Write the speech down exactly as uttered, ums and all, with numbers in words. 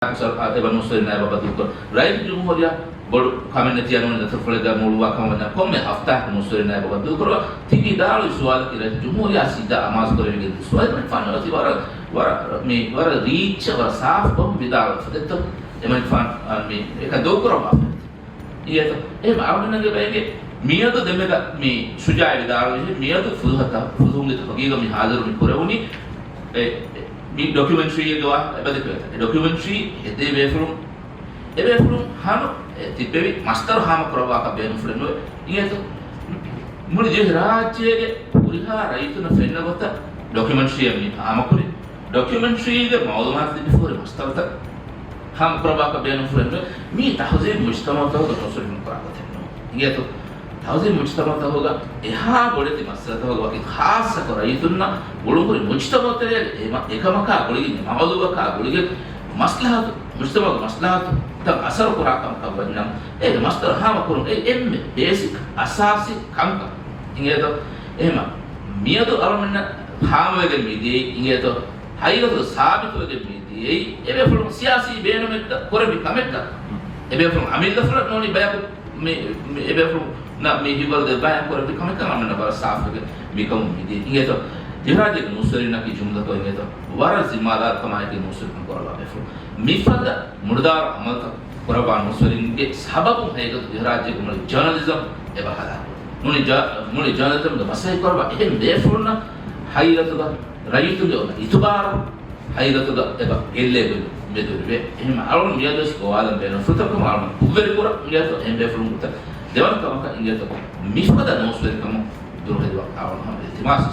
އެބަ ނޫސްވެރިންނާ އެބަ ދޫކުރ. ރައީސުލްޖުމްހޫރިއްޔާ ބޮޑު ކަމެއް ނެތި އަންނަ ދަތުރުފުޅެއްގަ މޫޅުވާ ކަމަށް ވަންޏާ ކޮންމެ ހަފްތާއަކު ނޫސްވެރިންނާ އެބަ ދޫކުރު. ތި ވިދާޅުވި ސުވާލަކީ ރައީސުލްޖުމްހޫރިއްޔާ ސީދާ އަމާޒު ކުރެވިގެން ދިއު ސުވާލެއް. މި ފާނަށް ވަރަށް، ވަރަށް، މި ވަރަށް ރީއްޗަށް ވަރަށް ސާފުކޮށް ވިދާޅުވެފަ ދެއްތޯ. އެމަނިކުފާނު މި އެކަން ދޫކުރައްވާފަ. އިނގޭތޯ؟ އެހެން އަޅުގަނޑުގެ ބައެއްގެ މިއަދު ދެމެދަ މި ޝުޖާއި ވިދާޅުވި މިއަދު ފުލުހަތަ، ފުލުހުންގެ ތަހުގީގަށް މި ހާޒިރު މި ކުރެވުނީ އެ، މި ޑޮކިއުމެންޓްރީއެއްގެ ވާހަކަ އެބަދެކެވޭތަ؟ އެ ޑޮކިއުމެންޓްރީ ހެދޭ ބޭފުޅުން، އެ ބޭފުޅުން ހަނު އެ ތިއްބެވި މަސްދަރު ހާމަ ކުރައްވާކަށް ބޭނުންފުޅެއް ނުވޭ. އިނގޭތޯ؟ މުޅި ދިވެހި ރާއްޖޭގެ ހުރިހާ ރައްޔިތުންނަށް ފެންނަ ގޮތަށް ޑޮކިއުމެންޓްރީއެއް މި ހާމަކުރި. ޑޮކިއުމެންޓްރީގެ މައުލޫމާތު ލިބިފަހުރި މަސްދަރުތައް ހާމަ ކުރައްވާކަށް ބޭނުންފުޅެއް ނުވޭ. މީ ތަހުޒީބު މުޖްތަމައުތަކުގެ ނޫސްވެރިން ކުރާ ގޮތެއް ނޫން. އިނގޭތޯ؟ ތަހުޒީބު މުޖްތަމައުތަކުގަ އެހާ ބޮޑެތި މައްސަލަތަކުގަ ވަކި ޚާއްޞަކޮށް ރައްޔިތުންނަށް ގުޅުންހުރި މުޖްތަމައުތެރޭގެ އެ މަ-، އެކަމަކާ ގުޅިގެން އެ މައުލޫމަކާ ގުޅިގެން މަސްލަހަތު، މުޖްތަމައުގެ މަސްލަހަތުތައް އަސަރު ކުރާ ކަމަކަށް ވަންޏާ އޭގެ މަސްދަރު ހާމަ ކުރުން އެ އެންމެ ބޭސިކް އަސާސީ ކަންކަން. އިނގޭތޯ؟ އެހެމަ މިއަދު އަޅުމެންނަށް ހާމަވެގެން މިދިޔައީ އިނގޭތޯ؟ ހަގީގަތުގަ ސާބިތުވެގެން މިދިޔައީ އެބޭފުޅުން ސިޔާސީ ބޭނުމެއްގަ ކުރެއްވި ކަމެއްގަ. އެބޭފުޅުން އަމިއްލަފުޅަށް ނޫނީ ބަޔަކު މި، މި އެބޭފުޅުންނަށް މި ހިތްވަރު ދެއްވާހެން ކުރެއްވި ކަމެއްކަން އަޅުމެންނަށް ވަރަށް ސާފުވެގެން މިކަމުން މިދިޔައީ. އިނގޭތޯ؟ ދިވެހިރާއްޖޭގެ ނޫސްވެރިންނަކީ ޖުމްލަކޮށް އިނގޭތޯ؟ ވަރަށް ޒިންމާދާރުކަމާއެކީ ނޫސްވެރިކަން ކުރައްވާ ބޭފުޅުން. މިފަދަ މުޑުދާރު އަމަލުތައް ކުރައްވާ ނޫސްވެރިންގެ ސަބަބުން ހަގީގަތު ދިވެހިރާއްޖޭގެ މުޅި ޖާނަލިޒަމް އެބަ ހަލާކުވޭ. މުޅި ޖާ-، މުޅި ޖާނަލިޒަމްގެ މަސައްކަތް ކުރައްވާ އެހެން ބޭފުޅުންނަށް ހަގީގަތުގަ ރައްޔިތުންގެ އޮންނަ އިތުބާރު ހަގީގަތުގަ އެބަ ގެއްލޭ ގޮތް މެދުވެރިވޭ. އެހެން އަޅުން މިއަދުވެސް ގޮވާލަން ބޭނުންފުޅުތަކުން އަޅުން ކުށްވެރިކުރަން އިނގޭތޯ އެހެން ބޭފުޅުން ގޮތަށް ދެވަނަ ކަމަކަށް އިނގޭތޯ މިފަދަ ނޫސްވެރިކަމުން ދުރުހެލިވާ އަޅުން ހަމަ އިލްތިމާސް